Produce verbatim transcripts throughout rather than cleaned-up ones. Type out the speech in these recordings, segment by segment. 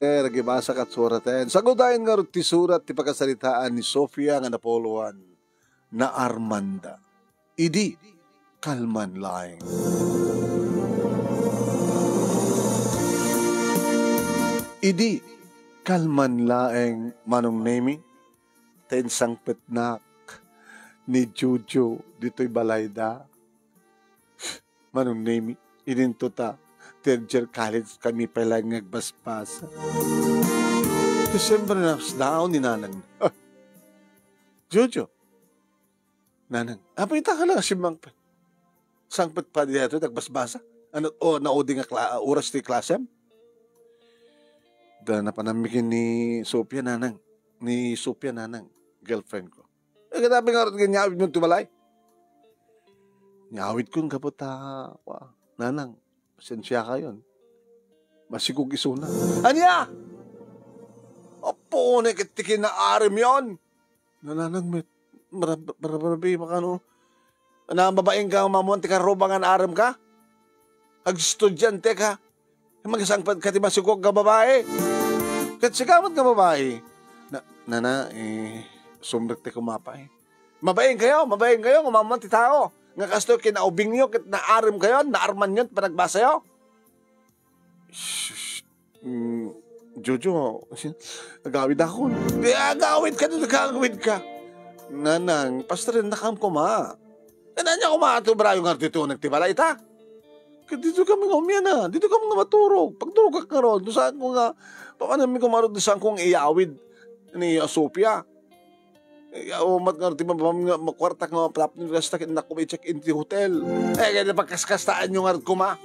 Agibasa kat suraten. Sagudayen ngarud ti surat ti pakasaritaan ni Sofia nga napuloan, naarmanda. Idi kalman laeng. Idi kalman laeng, Manong Nemi, ta insangpetnak ni Jojo ditoy balayda. Manong Nemi, idinto ta third year college kami pay laeng nga agbasbasa. December na daw ni Nanang. Ah, Jojo. Nanang, apay ita ka lang simmangpet? Sangpet pay daytoy, agbasbasa? Ano, o, naudi nga kla-, oras ti klasem? Da, napanammi ken ni Sofia, Nanang. Ni Sofia, Nanang. Girlfriend ko. Eh, kadapi nga rin, niawid mo ti balay. Niawid ko, gapu ta, wa, Nanang, pasensya kayon. Masikog isuna. Ania? Apo, ne, ket ti kinaarim yon. Nanang met, marab-, marab-, marabarabi, makano? Ana, babaeng ka, mamuan ti karubangan, arem ka? Agstudiante ka? Magasangpet ka ti masikog nga babai. Ket sika met nga babai. Na, nana, eh, sumrek ti kumapay. Mabain kayo, mabain kayo, umaman ti tao. Nga kastoy kinaubingyo, ket naarem kayo, naarmanyo ti panagbasayo. Sus, mm, Jojo, agawid ako. Di agawid ka, di agawid ka. Nanang, pastorin na kam kuma. Kanan niya kuma, ato brayo nga dito, nagtibala ita. Ket dito kami nga umiana, dito kami nga maturog. Pagturog ka karon, do saan ko nga, papanan mi kumarod, do saan ko nga iyawid ni Sofia. Eh, umat nga ti mabam nga makwarta nga maplapno, kasta ket innak ko i-check in ti hotel. Eh, kaya pagkaskastaan nyo nga kuma.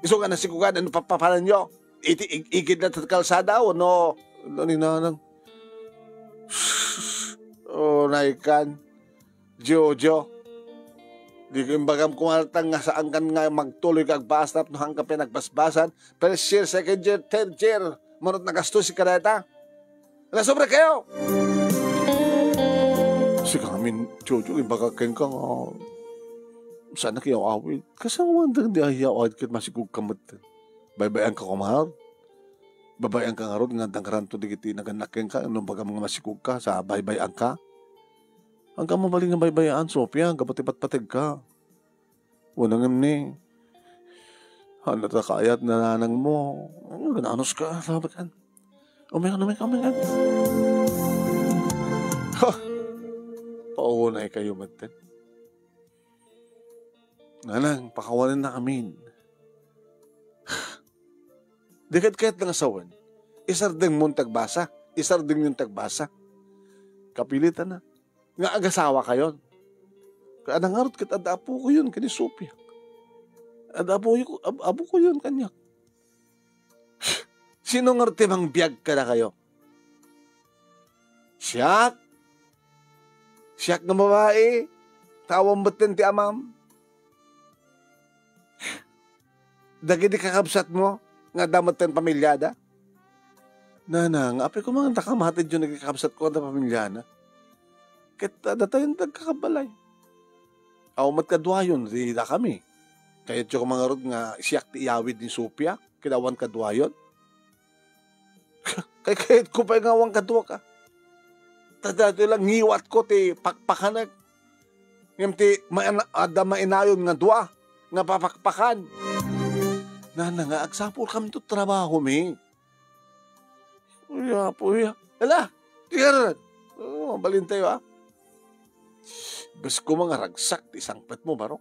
Isu nga nasikugan, ano papapanan nyo? Iti ig-, igid na ti kalsada, o no? Ano ni Nanang? Oh, naikan. Jojo. Di ko imbagam kumartang nga saan kan nga magtuloy ka agbasnap no hangka pinagbasbasan. First year, second year, third year. Manot nagastos si kadeta. Nasubra kayo! Sika amin, Jojo, imbagak kenka nga, sana kayo awit. Kasama man di ayaw awit ket masikog ka met. Baybayan ka kumar. Babayan ka ngarud nga dangranto digiti nagannak kenka, no bagam nga masikog ka, sa baybayan ka. Ang ka mabalin nga baybayaan, Sofia, gapu ti patpateg ka. Unangem ni, ano ta kayat nanang mo? Ano, gananos ka, sabi kan. Umikan, umikan, umikan. Ha! Paunay kayo, matten. Nanang, pakawalan na amin. Di ket kayat nga sawen. Isardeng mon tagbasa. Isardeng yon tagbasa. Kapilitan na. Nga agasawa kayon. Kaya nangarot ket adda apo ko yon, kani Sofia. Adda apo ko, ab-, apo ko yon, kaniak. Sino ngarud ti mangbiag kadakayo? Siak? Siak nga babai? Tawon metten ti amam? Dagiti kakabsatmo nga adda metten pamiliada? Nanang, apay koma nga dakamatedyo dagiti kakabsatko nga adda pamiliana? Ket, ah, datayon ti agkakabalay. Awan met kaduayon, di dakami. Kayatyo koma ngarud nga siak ti iyawid ni Sofia, ket awan kaduayon? Kay kayatko pay nga awan kaduaka. Ta datoy lang ngiwatko ti pakpakanek. Ngem ti main-, adda mainayon nga dua nga papakpakan. Nana nga, agsapul kami to trabaho mi. Uya, puya. Ala, di ka rin. Oo, mabalin tayo, ah. Bes ko mga ragsak ti sangpet mo, baro.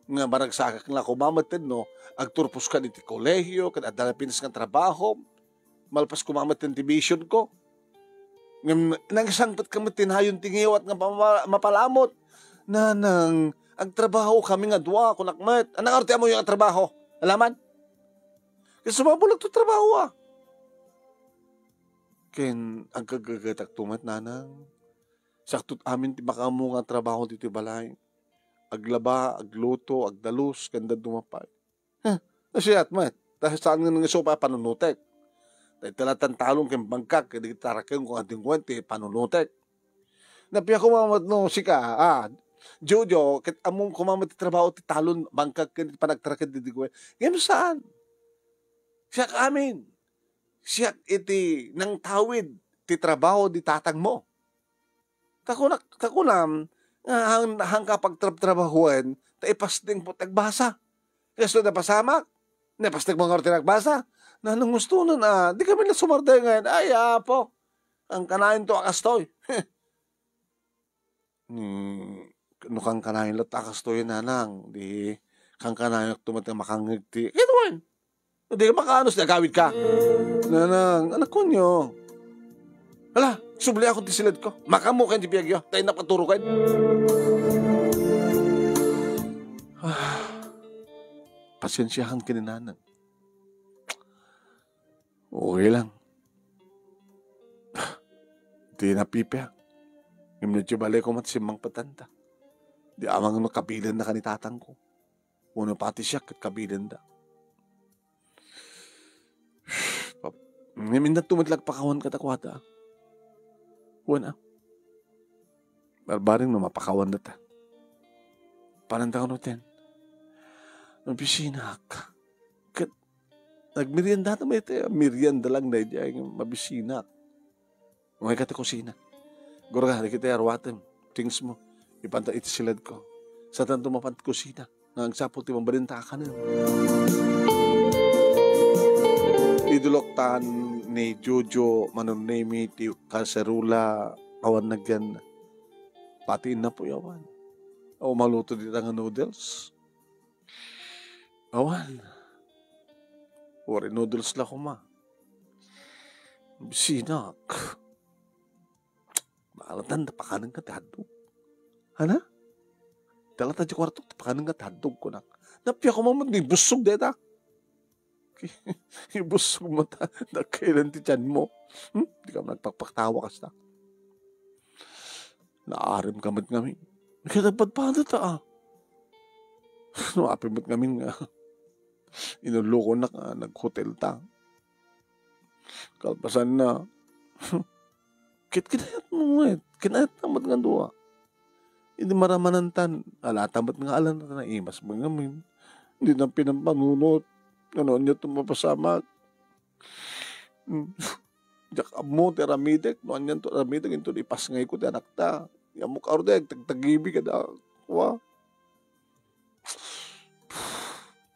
Nga maragsakak nga kumamet no, agturpos ka diti kolehio, kad adda na pinas nga trabaho, malpas kumamet ti vision ko. Ngem nangsangpet ka met ti nayon ti ngiwat nga pama-, mapalamot. Nanang, agtrabaho kami nga dua, kunak met. Anang arte amo yung trabaho? Alaman? Kaya sumabulagto trabaho, ah. Ken agkagagatak tumet, nanang. Saktot amin ti makaammo nga trabaho ditoy balay. Aglaba, agluto, agdalus, ken dadduma pay. Huh, nasiat met. Ta saan nga nangiso pay a panunutek? Ta iti latan talon ken bangkak, ket iti tarakeng ko nga dingwen ti panunutek. Napia koma met no sika, ah, Jojo, ket ammom koma met ti trabaho ti talon, bangkak, ken panagtaraked ti dingwen. Ngem saan? Siak amin. siak iti nangtawid ti trabaho di tatangmo. Ta kunak-, ta kunam, nga han-, hanka pagtrabtrabahoen, ta ipasdengmo ti agbasa. Kastoy napasamak, napasdengmo ngarud ti nagbasa. Nanang gustonen a, di kami na sumardengen. Ay, Apo, kankanayon to a kastoy. Ni, no kankanayon latta a kastoy, nanang, di kankanayon to met a makangngeg ti, ket wen, di ka makaanus, nagawid ka. Nanang, anak ko nyo. Hala, subli ako ti siled ko. Makamu kayo ti biyag yo. Tayo napaturo kayo. Ah, pasensyahan ka ni nanang. Okay lang. Di napipiak. Ngem no ti bale ko met simmang patanta. Di amang no kabilen na kani tatang ko. Uno pati siya ket kabilen da. Ngem inda tumitlag pakawan kadakuada. Wen a. Barbareng no mapakawan data. Pananta kano ten. Mabisinak. Ket nagmerienda ta met, merienda lang na idi ay mabisinak. Umay ka ti kusina. Gurga, dagiti arwatem, things mo. Ipanta iti siled ko. Satan to mapan ti kusina. Nga agsapul ti mabalin ta akanen. Iduloktan ni Jojo Manong Nemi ti kaserola awan nagyan. Pati innapoy awan. O maluto dita nga noodles. Awan. Wari noodles la koma. Bisinak. Maalatan da pakanen ka ti hotdog. Hana? Dalata di kwarto, pakanen ka ti hotdog, kunak. Napia ko mamad, ibusog deta. Ibusog mo ta, nagkailan ti tiyan mo. Hmm? Di ka nagpakpaktawa kasta. Naarim ka met ngamin. Kaya nagpadpada ta, ah. No, apim met ngamin nga. Inuluko na ka, nag-hotel ta. Kalpasan na. Kit kinayat mo, eh. Kinayat na met nga dua. Hindi maramanan tan. Alata met nga alan na imas mo ngamin. Hindi na pinampanunot. Ano niya itong mapasamak? Hmm. Diak ammo ti aramidek, no anian to aramidek, inton ipasngay ko ti anakta. Ammo ka, Ardek, tagtagibi kada, wa.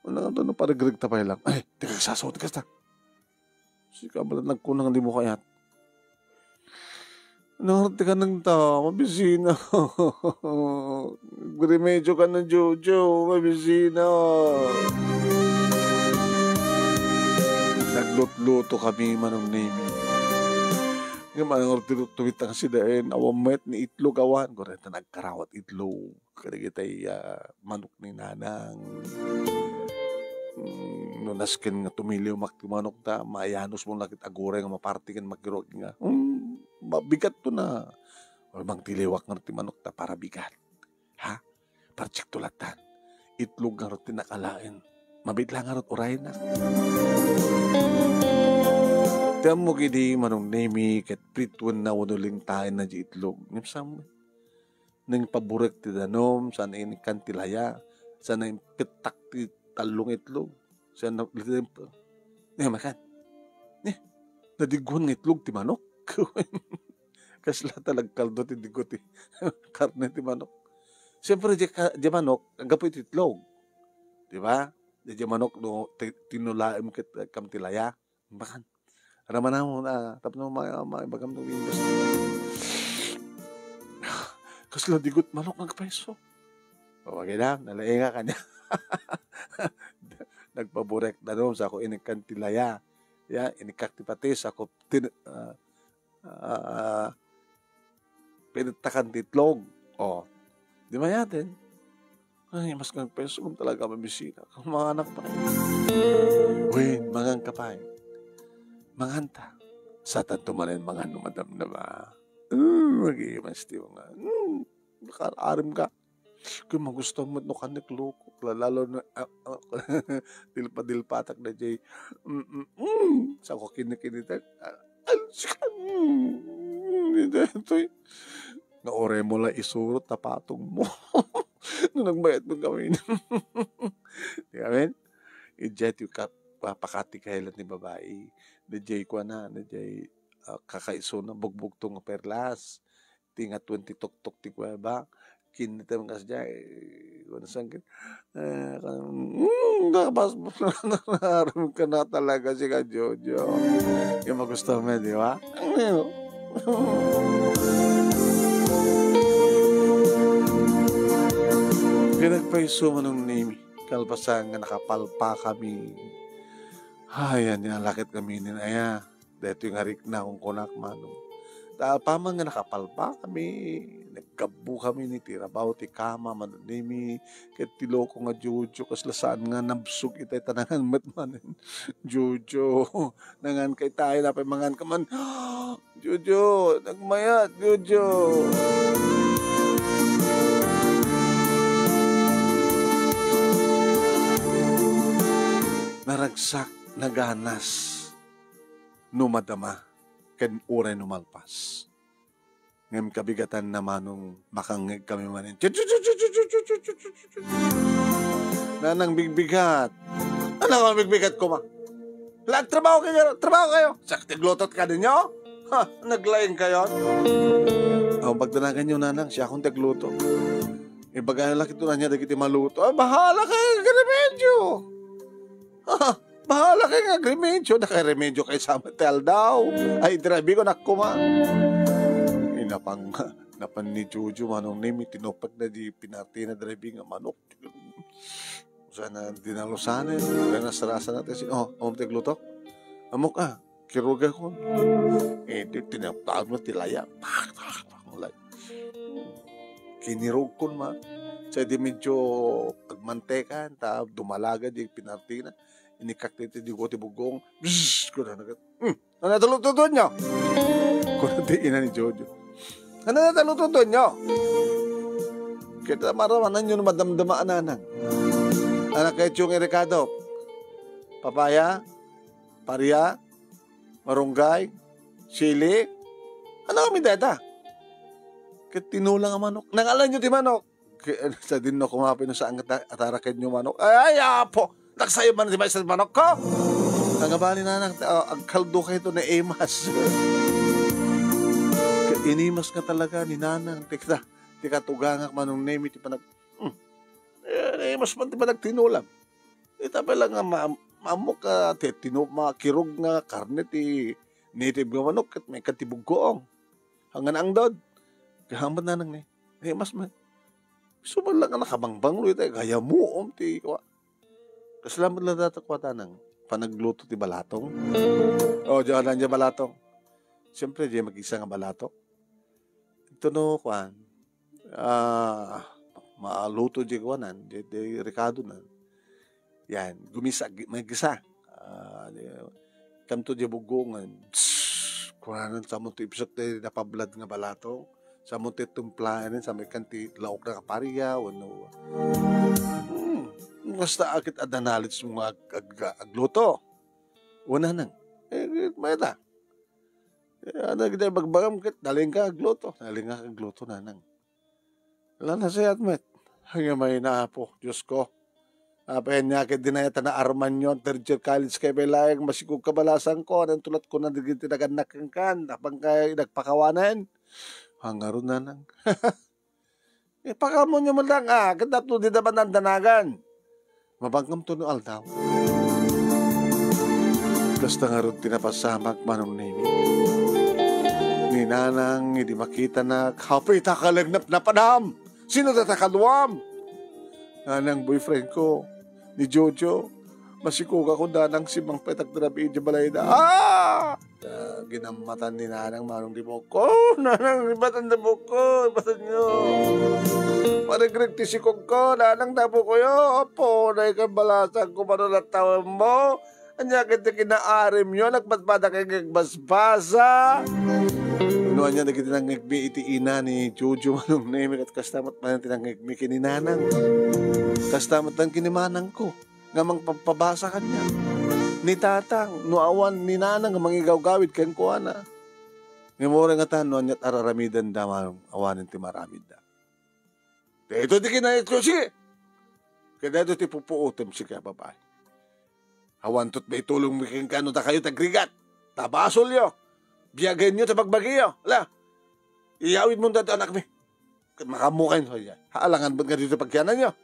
Ano nga to, no, parigreg ta pay lang. Ay, teka, sasaw, teka, sta. Sika, ba't nagkunang di mo kayat? Nangarte ka ng tao, mabisina. Remedyo ka ng Jojo, mabisina. Naglutluto kami, Manong Nemi. Nga manang tumit ang sidain, awan met ni itlog awan. Goreta nagkarawat itlog. Kadagitay, ah, manok ni Nanang. Mm, no nasken nga tumiliwmak ti manok ta, mayanos mo nakit aguray nga maparti ken makirok nga, mm, mabigat to na. Or mang tiliwak nga ti manok ta para bigat. Ha? Parchik to latan. Itlog nga ti nakalaen. Mabit lang nga urayna. Ti ammo kidi Manong Nemi, ket prituen na wano lingtaen na di itlog. Ngem sam-, nang paburek ti danum, sana inikkan ti laya, sana impettak ti tallong itlog, sana, ne, makan. Ne, nadigguan nga itlog ti manok. Kasla ta nagkaldo ti diggo ti karne ti manok. Siyempre, di ka, di manok, gapu iti itlog. Di ba? Di, di manok, no, ti-, tinulaem ket, eh, kam ti laya. Bakan. Ramana mo na, tapno ma-, ma-, ibagam no Windows. Kasla digot manok nga agpayso. O, wagi na, nalainga ka niya. Nagpaburek na no, sa ako inikkan ti laya. Ya, inikak ti patis, ako tin-, ah, ah, pinittakan ti itlog. O, di mayaten. Ay, mas nagpayso talaga mabisina. Manganak pa. Uy, mangan ka pa, eh. Mangan ta. Satan tumalen mangan no madamdama. Uh, mag-iimas ti mga. Hmm, nakaarim ka. Kung magusto mo, no, kanik loko. Lalo na, ah, ah, dilpa-dilpatak na, Jay. Mm, mm, mm. Sa ko kinikinitan. Ah, ah, mm, hindi na ito, eh. Nga ore mo la isurot, tapatong mo. No nagbayat mo kami. Di amin? Idiot yung kap-, papakati kayo lang ni babae. Dayjay kuana, dayjay, ah, kakaisuna, bugbugto nga perlas. Ti nga twenty tuktok ti kuweba. Kinita man kasdiay, kuan sangkit, eh, kan-, mm, nabas-, aram ka na talaga, sika, Jojo. Yung magusto mo, di ba? Pinagpaiso man ni Nemi, kalpasan nga nakapalpa kami. Ay, ania, lakit kami nin aya. Daytoy nga rikna, kunkunak, Manong. Ta apaman nga nakapalpa kami, naggabbo kami ni ti rabaw ti kama, Manong Nemi, ket ti loko nga Jojo, kasla saan nga nabsog itay ta nangan met manen. Jojo, nangan ka itay, napay mangan ka man. Jojo, nagmayat, Jojo. Naragsak, naganas. No madama ken uray no malpas. Ngem kabigatanna, Manong, makangngeg kami manen. Nanang, bigbigat. Ano nga bigbigat koma? Hala, agtrabaho kayo, trabaho kayo. Sak, ti agluto ti kanayo? Ha, naglaing kayo? Aw, pagdanaganyo, Nanang, siakon ti agluto. Ibagayo la kito ania dagiti maluto. Ah, bahala kayo, agremedyo. Ha, bahala kayo nga agremedyo. Dakay remedyo kayo sa ti aldaw. Ay, drive ko, nakuma. Inapang, napan ni Jojo, Manong Nemi, tinupag na di pinartina drive nga manok. Sana dinalusanen, sana sarasa na ti si-, oh, amok ti agluto? Amok, ah, kiruga ko. Eh, di, tinaptap na ti laya. Pak, pak, pak, lay. Kinirugkon ma. Sa di medyo agmantekan, ta dumalaga di pinartina. Inikak ti, ti, di ko ti bugong. Bzzz! Kuna na kat-, hmm. Ano na talututuan nyo? Kuna ti ina ni Jojo. Ano na talututuan nyo? Kita marawanan nyo na madamdama, Nanang. Anak kayo, Chong Ericado. Papaya, paria, marunggay, sili. Ano kami deta? Ket tinulang a manok. Nangalan nyo ti manok. Ke-, sa dinno kumapi no saan nga ta-, ataraken nyo manok. Ay, ay, apo! Nagsayop man ti maysa ti manok ko! Nangabali na, nang-, ah, agkaldo kayo to na imas. Inimas nga talaga ni Nanang, ti ka-, ti katugangak Manong Nemi, ti panag-, hmm. Eh, naimas man ti panagtinulam. Ita pa lang nga ma-, maamok ka, ti tinu-, makirog nga karne ti native nga manok, ket may katibuggoong. Hanggang ang dod. Kahambat Nanang ni. Naimas man. Gusto man lang nga nakabangbanglo ita, gayamuom ti kwa. Kasla met la data kwa tanang panagluto ti balatong. O, diyan na diyan balatong. Siyempre, diyan mag-isa nga balatok. Ito no, kwan, ah, maluto di kuanan, di, di rekado na. Yan, gumisa, gi-, may gisa. Ah, di, kanto di bugongan. Tss, kuanan, samo to ipsok ti napablad nga balatong. Samo ti tumplaen, sa may kan ti laok na kaparia, wano. Hmm, basta akit adda knowledge mo nga ag-, ag-, agluto. Wano nang. Eh, mayta. Eh, ano kita ibagbagam ket, nalingka agluto. Nalingka agluto, Nanang. Ala, nasayat met. Ay, may na, Apo, Diyos ko. Apay, ania ket dinayat na armanyon, third year college kay pay laeng, masikog kabalasan ko, anang tulat ko na digiti nagannak kenkan, apang kay nagpakawanen. Hangaron, Nanang. Ipakamonyo man lang, ah, ket dapto di da panandanagan. Mabangkam to no aldaw. Kasta ngarud ti napasamak, Manong Nemi. Ni Nanang, idi makitanak, hapita ka lagnap na padam. Sino data kaduam? Nanang, boyfriend ko, ni Jojo. Masikuga ko, Nanang, si Mang Petak darabi iti balayda. Ah! Ah, ginammatan ni Nanang Manong di buko. Nanang, ribatan da buko. Ribatan nyo. Marigreg ti sikog ko. Nanang, da buko yo. Apo, na ikabalasan ko, mano natawem mo. Anya ket ti kinaarim yo, nagpadpada kay nagbasbasa. No, anya dagiti nangngegmi iti ina ni Jojo Manong Nemi, ket kasta met manen ti nangngegmi ken ni Nanang. Kasta met lang ken ni Manang ko nga mangpabpabasa kaniak. Ni Tatang, no awan ni Nanang nga mangigawgawid kenkuana. Ngem uray ngatan no aniat ar-aramidenda, Manong, awanen ti maaramidda. Daytoy ti kinayatko, sige. Ket daytoy ti pupuotem, sige a babai. Awanto ti maitulongmi kenka no dakayo ti agrigat. Ta basolyo. Biagenyo ti pagbagiyo. Ala, iyawidmo daytoy anakmi. Ket makaammokayo, aya. Alangan met nga ditoy pagkiananyo.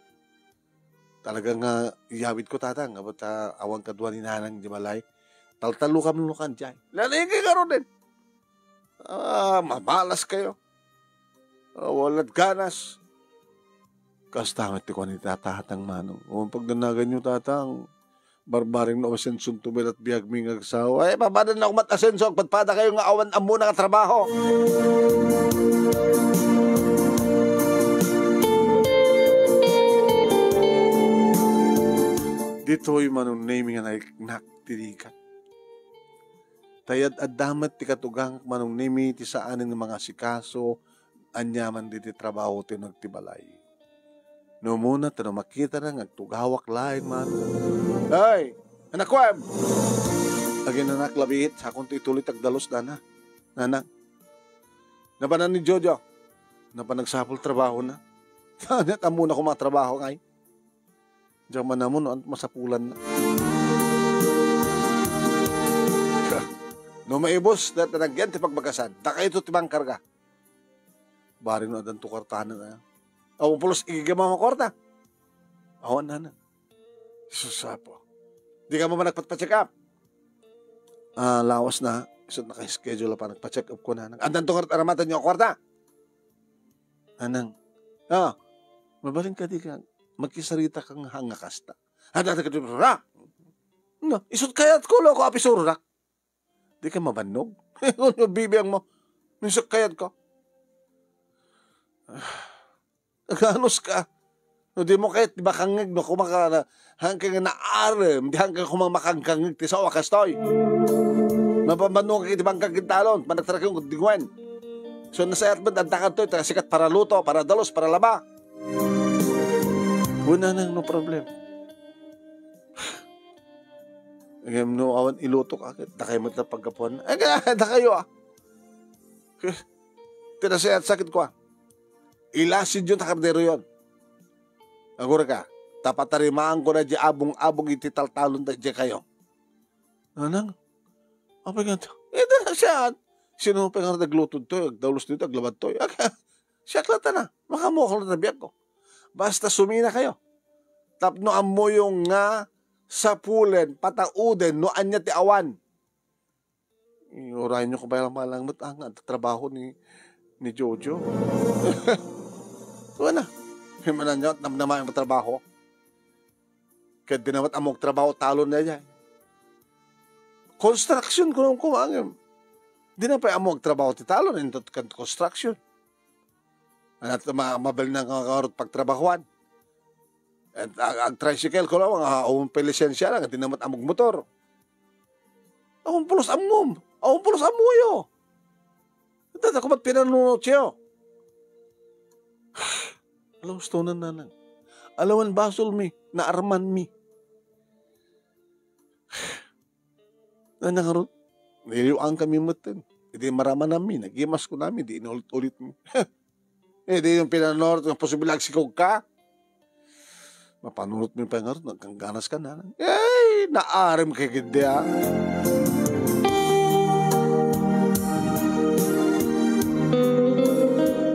Talaga nga iyawidko, Tatang, abat, ah, awan kadua ni Nanang di balay. Taltalokam no kadiay. Laligi ka run din. Ah, mamalaskayo. Ah, walad ganas. Kasta met ti kuan ni Tatang Manong. O, pagdanaganyo, Tatang, barbareng no asenso ti met biagmi nga agsawa. Ay, papanannak met asenso, agpadpadakayo nga awan ammona nga trabaho. Ditoy Manong Nemi nga naiknak ti dikat. Ta ad-adda met ti katugangak Manong Nemi ti saanen nga mangasikaso aniaman diti trabaho ti nagtibalay. No umuna ta no makitana nga agtugawak laeng Manong. Ay, anakkuem! Aginanak labiit, sakon ti ituloy ti agdalus dana. Nanang, napanan ni Jojo. Napanagsapul trabahona. Ania, ammona koma trabaho ngay. Diak man ammo no ania ti masapulanna. No maibus, dayta nagyan ti pagbagasan. Dakayo ti mangkarga. Barbareng no addanto kuartana, a. Awan pulos igigimam a kuarta. Awan, Nanang. Sus, Apo. Dika man nagpacheck up? Ah, lawas na. Isu naka-schedule a panagpacheck up ko, Nanang. Addanto ngarud aramatenyo a kuarta? Nanang. Ah, mabalin kadi nga magkisarita ka nga hanga kasta. Adda kadi, ra! No, isut kayatko, loko, apisuro, ra. Dika mabannog? Kunyo bibiangmo. Isut kayatko. Aganuska. No dimo kayat ti makangngeg, no koma ka na, hangka nga naarem, di hangka koma makangkangngeg ti sao a kastoy. Mapabannog iti bangkag iti talon, panagtarakeng ket di nguen. So, nasayaat met adda kadtoy, ta sikat para luto, para dalus, para laba. Wen, Nanang, no problem. Ngem no awan ilutok a ket, dakayo met la paggapuan. Ay, dakayo, a. Ti nasayaat sakit ko, a. Ilasidyo ta karderoyon. Agurayka, ta patarimaanko daydiay abong-abong iti taltalon daydiay kayo. Nanang, apay kadi? Ita na siya. Sino pay nga nagluto ditoy, agdalus ditoy, aglabad toy? Aga, siak la tana. Makaammoak la ta biagko. Basta suminakayo. Tapno ammoyo nga sapulen, patauden, no ania ti awan. Urayonyo ko pay la met, a, nga trabaho ni, ni Jojo. Wen a. Himmananyo, namnamaen mo trabaho. Ket dina met ammo agtrabaho talon daydiay. Construction, kunam koma, ngem. Dina pay ammo agtrabaho ti talon, inton construction. Ania ti ma-, mabalin nga ngarud pagtrabahuan? Et ag-, ag-tricycle ko laeng, a, awan pay lisensia la, dina met ammo agmotor. Awan pulos ammom, awan pulos ammoyo. Dayta koma ti pinanunotyo. Ala, ustonen, Nanang. Ala wen basolmi, naarmanmi. Nanang, ngarud, niliw-angkami metten. Idi maramananmi, nagimas kunami, di inulit-ulitmi. Idi pinanunot nga posible agsikog ka. Mapanunotmi pay ngarud, nagkangganas ka, Nanang. Ay, naarem kay giddi, a.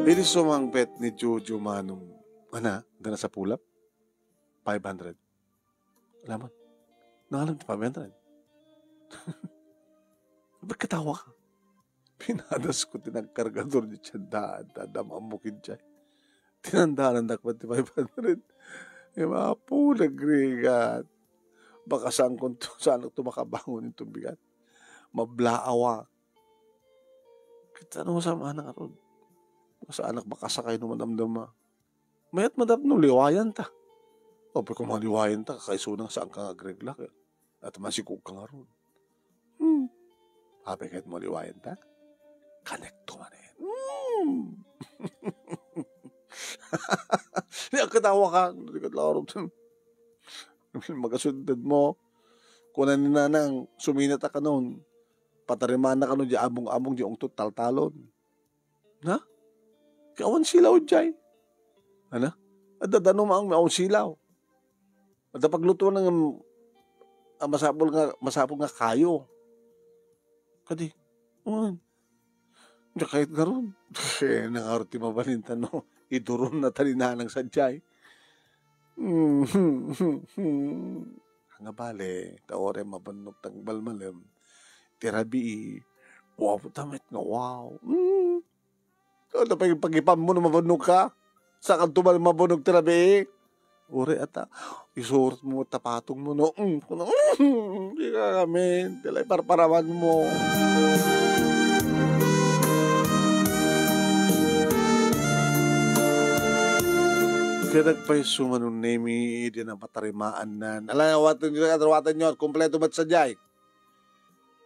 Idi sumangpet ni Jojo Manong, ana, adda nasapulak? Five hundred. Ala met. Nangalem ti five hundred. Apay, katawa ka? Pinadasko ti nagkargador diay tiendaan, ta adda maammok idiay. Tinandaanandak met ti five hundred. Ay, Apo, nagrigat. Baka saanko, saanakto makabangon inton bigat. Mablaawak. Ket no saan, Nanang, ngarud? Saanak makasakay no madamdama. Mayat met tapno liwayanta. Apay, koma liwayanta, kakaisuna nga saanka nga agregla. Ket adda masikog ka ngarud. Hmm. Apay, ket maliwayanta? Kanekto manen. Hmm. Ania, katawa ka. Di ka ngarud. Magasunded mo. Kuna ni Nanang, suminata kanon. Patarimaanna kano diay abong-abong diay ungtot taltalon. Na? Ket awan silaw idiay. Ana? Adda danum a awan silaw. Adda paglutoan nga, a, masapul nga, masapul nga kayo. Adi, wen. Diak kayat ngarud. Eh, nangarud ti mabalin ta no, iduronna ta ni nanang sadiay. Nga bale, ta uray mabannogta nga agbalmalem, ti rabii, wow, ta met nga wow. Mm. Ano pay pagipammo no mabannogka? Saan to man mabunnog ti rabii? Uray ata, isurotmo ta patongmo, no? Mm, kuno, mm, di ka amin. Ti la iparparawanmo. Ket agpayso, Manong Nemi, idi napatarimaannan. Ala, awatenyo, awatenyo, kompleto met sadiay.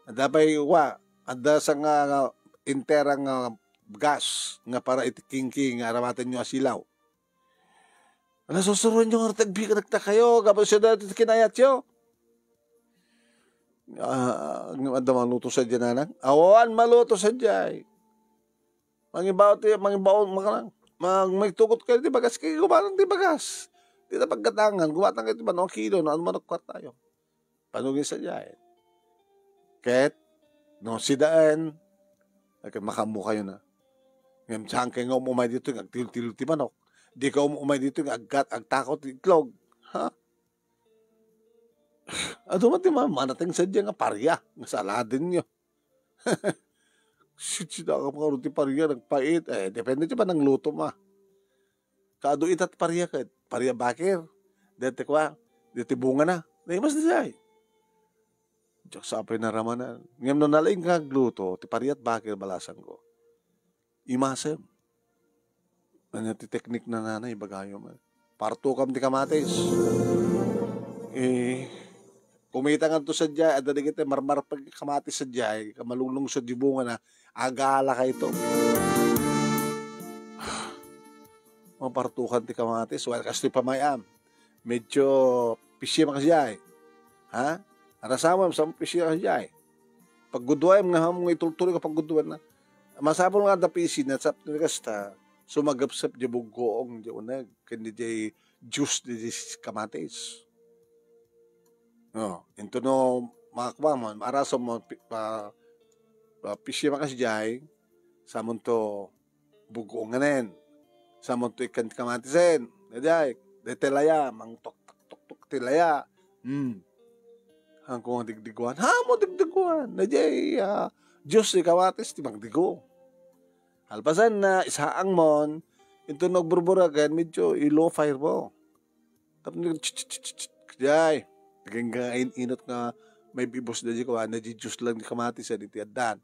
Adda pay, wa, adda sa nga, nga entera nga gas nga para iti kingking nga arabatenyo a silaw. Ala, susuroenyo nga agbiag kadakayo, gapu siya daytoy ti kinayatyo. Ah, ngem adda mangluto sadiay, nanang? Awan maluto sadiay. Mangibaw ti, mangibaw, makarang. Mag-, magtugot kayo ti bagas, kay gumatang ti bagas. Di ta paggatangan, gumatang kayo ti manok kilo, no, ano manok kwartayo. Panugi sadiay. Ket, no, sidaen, ay, ket makaammo kayo na. Ngem saan kayo nga umumay dito nga agtiltillo ti manok? Di ka umumay dito nga aggat-, agtakaw ti itlog. Ha? Adu man ti ma-, manateng sadiay nga paria, nga saladenyo. Sitsidakam nga ti paria, nagpait. Eh, depende ti panangluto ma. Kaadu ita ti paria ket, paria bakir. Deti kua, deti bunga na. Naimas di jay. Diak sapay naramanan. Ngem no nalaing nga agluto, ti pariat bakir balasanko. Imasem. Ania ti teknik na nanay, ibagayo man. Partukam ti kamatis. Eh, kumita nganto sadiay, adda dagiti marmarpag kamatis sadiay, kamalunglungsod di bunga na, agala kayto. Mapartukan ti kamatis, well, kastoy pamay-am. Medyo pisiem ka sadiay. Ha? Arasamam, sa pisiem ka sadiay. Pagguduayam nga ham nga itultuloy ka pagguduan na. Masapul nga adda pisina, sa kasta, sumagepsep di buggoong, di uneg, ken di, di juice, di, di kamatis. No, into no, makakuha mo, maarasom mo, pi-, pa, pa, pisiem ka sadiay, samon to, buggoonganen. Samon to ikkan ti kamatisen. Daydiay, dayta laya, mangtuktok-tuktok ti laya. Hmm. Haanko nga digdiguan. Haanmo digdiguan. Daydiay, ah, juice ti kamatis ti magdigo. Kalpasan na, isaang mon, into no agburburaken, medyo i-low fire mo. Tapno, jay, agingga in-inot nga maibibus daydiay kuan, daydiay juice lang ti kamatis, daydiay ti addan.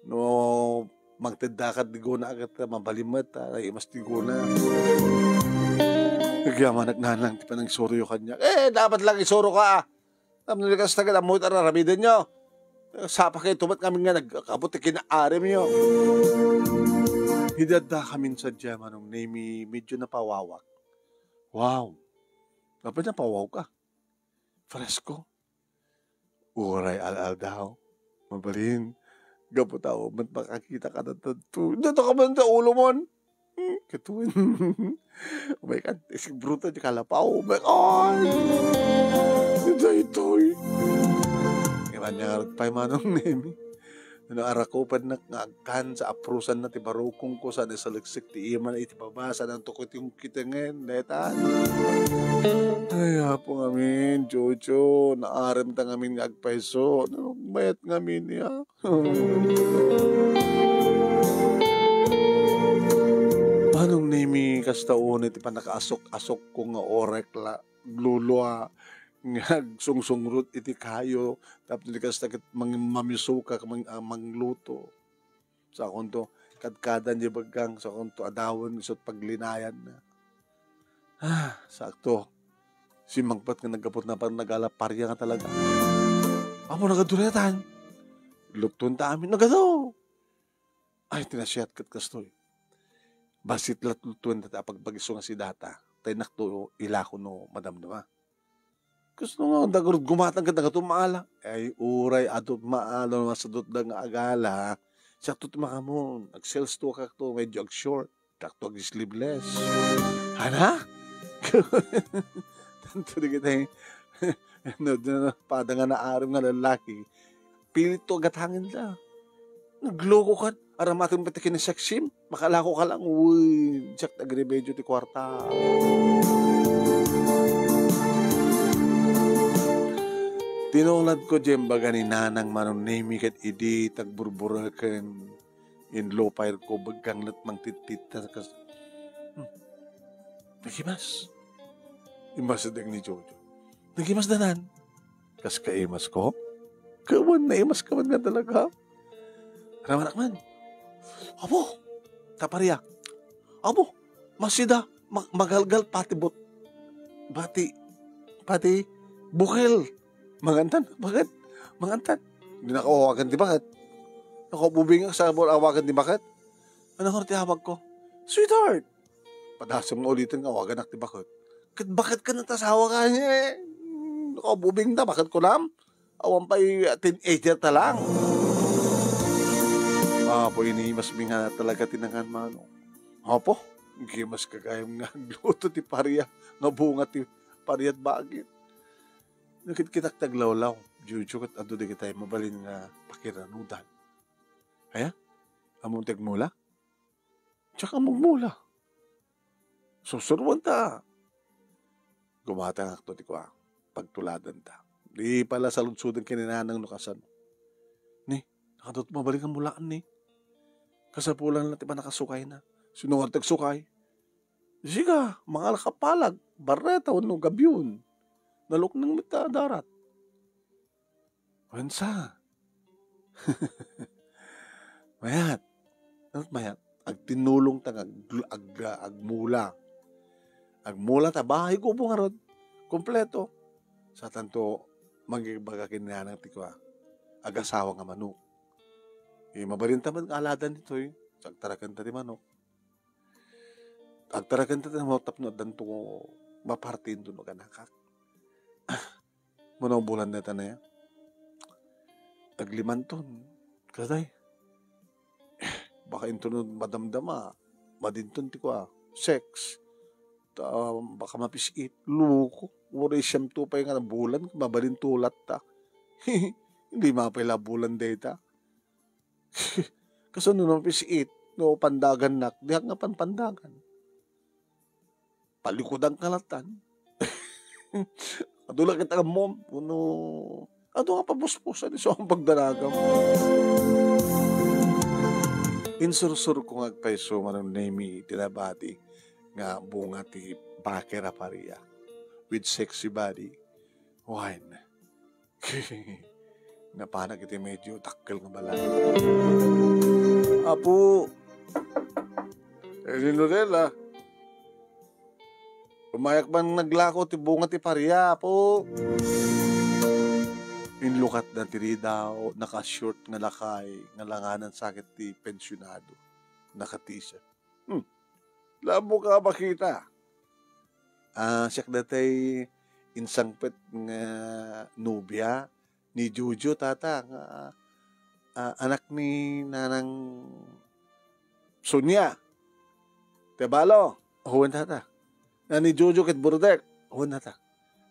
No, mangted daka ti gona ket mabalin met, ah, imas ti gona. Agyamanak nanang ti panangsuryo kaniak. Eh, dapat lang isuro ka, ah. Tapno di kasta ket ammo iti araramidenyo. Sapa kay tumet ngamin nga nagkabot ti kinaarimyo. Idi adda kamin sadiay, Manong Nemi, medyo napawawak. Wow. Dapat napawawak ka. Fresko. Uray al-aldaw, mabalin, gapu ta met makakita ka na tanto. Dito ka man sa ulo mon. Hmm, katuin. Oh my God, isig bruto di kalapaw. Oh my God! Daytoy. Iman niya nga pay Manong Nemi. No, arakupennak nga agkan sa aprusanna ti barukongko, sa nasaliksik ti iman iti baba, sa nantukot yung kitengen, dayta. Ay, Apo ngamin, Jojo, naarem ta ngamin nga agpayso. No, mayat ngamin, ya. Manong Nemi, kasta unay ti pannakaasok-asokko nga orek la, lulua, nga agsungsungrot iti kayo, tapno di kasta ket mang-, mamisuka, mang-, ah, mangluto. Sakonto, kadkadan di baggang, sakonto, adawen, isut paglinayan na. Ah, sakto. Simmangpet nga naggapu na parang nagala paria nga talaga. Apo, nagaduretan. Lutuan ta amin. Nagado. Ay, tinasiat ket kastoy. Basit lat lutuan ta pagbagiso nga si data. Tay nakto ilako no madamdama. Gusto nga, dagurod gumatang ket nagato maala. Ay, uray, adu maala, masadot da nga agala. Sa tut makamon, ag-sales to ka to, medyo ag-short. Takto ag-sleeveless. Hana? Tanto di kita, eh. No, no, no, pada nga naarem nga lalaki. Pilitto a gatangen da. Nagluko kan. Aramaten met ti kinasaksim. Makalako ka lang. Uy, diak ti agremedyo ti kuarta. Tinuladko diay imbaga ni Nanang Manong Nemi ket idi tagburbureken, inlupayko, biganglet mangtittitta kas, hmm, nagimas. Immasideg ni Jojo. Nagimas danan. Kas kaimasko? Kawan, naimaska man nga talaga. Ramanak man. Apo, ta paria. Apo, masida, ma-, magalgal pati bot-, pati, pati bukel. Mangantan, bakit? Mangantan. Di nakawawagan ti bakit. Nakabubing sa awagan ti bakit. Ano nga ti awag ko? Sweetheart! Padasem nga ulitin nga awagan ak ti bakit. Ket bakit ka natasawa ka? Eh, nakabubing na, bakit ko lam? Awan pay, ah, teenager ta lang. Apo, inimas mi nga talaga ti nangan, Manong. Apo, gimas ka gayam nga agluto ti paria nga bunga ti pariat bagin. Nakitkitak ti aglawlaw, Jojo, ket adu dagitay mabalin nga pakiranudan. Aya? Ammom ti agmula? Diak ammo agmula. Sursuroen ta. Gumatangakto ti kua, pagtuladanta. Di pala saludsoden ken ni Nanang no kasano. Ni, nakadot mabalin nga mulaan ni. Kasapulan la ti pannakasukayna. Sino nga ti agsukay? Sika, mangalak a palag, barreta wenno gabion. Nalukneng met ta darat. Wensa? Mayat. Mayat. Agtinulong ta nga ag-, ag-, agmula. Agmula ta bahay gubo ngarud. Kompleto. Sa tanto, mangibaga ken ni Nanang ti kua, agasawa nga manok. Eh, mabalin ta met nga aladan ditoy. Agtaraken ta ti manok. Agtaraken ta ti manok tapno addanto maparti inton aganakak. Mano bulan dayta na ya? Aglimanton. Kasay? Baka inton madamdama, madinton ti kua, sex. Ta, baka mapis-it. Loko. Uray siyam to pay nga bulan, mabalin tulat ta. Lima pay la bulan dayta. Kasano no mapis-it? No pandagannak, diak nga panpandagan. Palikudan ka latan. Adu la ket ammom, wenno adu nga pabusbusan isu ang pagdanagam. Insursur ko nga agpayso, Manong Nemi, ti nabati nga bunga ti baker a paria with sexy body. Wine. Napanak iti medyo dakkel nga balay. Apo, eh, ni Nodel, ah. Umayak man naglako ti bunga ti paria, apo. Inlukat na ti ridaw, naka-short nga lakay, nga langanan sakit ti pensionado. Naka-t-shirt. Hmm. Lamo ka makita. Ah, siak datay insangpet nga nobia ni Jojo, tata, nga, ah, anak ni Nanang Sonia. Ti abalo, wen, tata. Na ni Jojo ket Burdek, wen, tata.